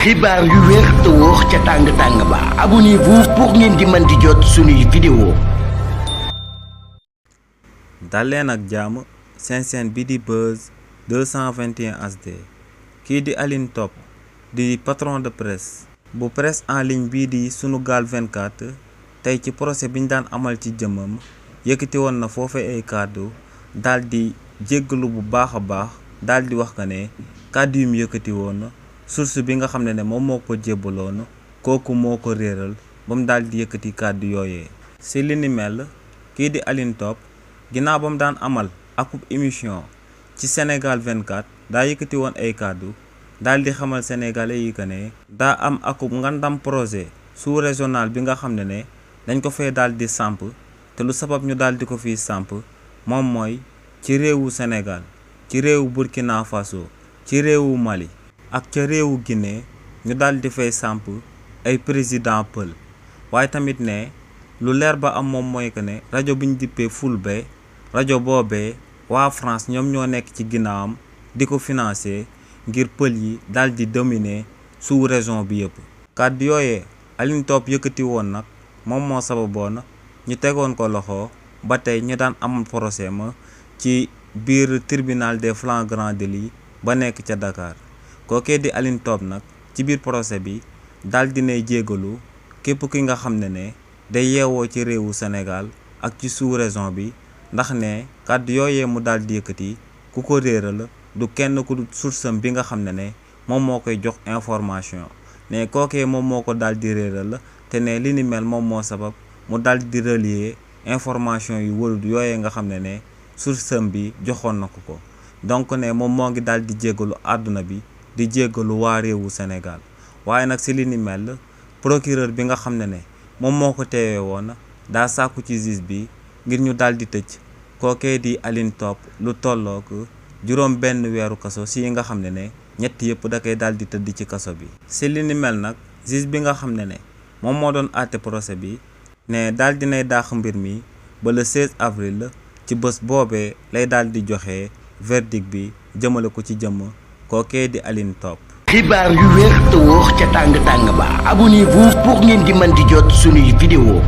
xibaar yu wér te wóor ca tàng-tàng ba abonnez-vous pour ngeen di mën di jot suñuy vidéo. daleen ak jàmm seen chaîne bi di Buzz 221 HD kii di Alioune Top di patron de presse bu presse en ligne bii di Sunugal 24 tey ci procès bi ñu daan amal ci jëmmam yëkkati woon na foofe ay kàddu daal di jéggalu bu baax a baax daal di wax ka ne kàddu yu mu yëkkati woon source bi nga xam ne moom moo ko jébbaloon kooku moo ko réeral ba mu daal di yëkkati kàddu yooyee. si li ni mel kii di Alioune Top ginnaaw ba mu daan amal akub émission ci Sénégal 24 daa yëkkati woon ay kàddu daal di xamal sénégalais yi que ne daa am akub ngandam projet sous régional bi nga xam ne dañ ko fee daal di samp te lu sabab ñu daal di ko fiy samp moom mooy ci réewu Sénégal ci réewu Burkina Faso ci réewu Mali ak ca réewu Guinée ñu daal di fay samp ay président pël waaye tamit ne lu leer ba am moom mooy que ne rajo bi ñu dippee Fulbe rajo boobee waa France ñoom ñoo nekk ci ginnaawam di ko financer ngir pël yi daal di dominer sous région bi yëpp. kàddu yooyee Alioune Top yëkkati woon nag moom moo sababoon ñu tegoon ko loxo ba tey ñu daan am procès ma ci biir tribunal des flagrants délits ba nekk ca Dakar. kookee di Alioune Top nag ci biir procès bi daal dinay jégalu képp ki nga xam ne day yeewoo ci réewu Sénégal ak ci sous-région bi ndax ne kàddu yooyee mu daal di yëkkati ku ko réeral du kenn ku du source bi nga xam ne moom moo koy jox information ne kookee moom moo ko daal di réeral te ne li ni mel moom moo sabab mu daal di relier information yu wërul yooyee nga xam ne source bi joxoon na ko donc ne moom moo ngi daal di jégalu àdduna bi di jéggalu waa réewu Sénégal waaye nag si li ni mel procureur bi nga xam ne moom moo ko teewee woon daa sàkku ci juge bi ngir ñu daal di tëj kookee di Alioune Top lu tollook juróom benn weeru kaso si nga xam ne ñett yëpp da koy daal di tëdd ci kaso bi. si li ni mel nag juge bi nga xam ne moom moo doon àtte procès bi ne daal dinay dàq mbir mi ba le 16 avril ci bés boobee lay daal di joxe verdict bi jëmale ko ci jëmm kookee di Alioune Top. xibaar yu wér te wóor ca tàng-tàng ba abonnez-vous pour ngeen di mën di jot suñuy vidéo.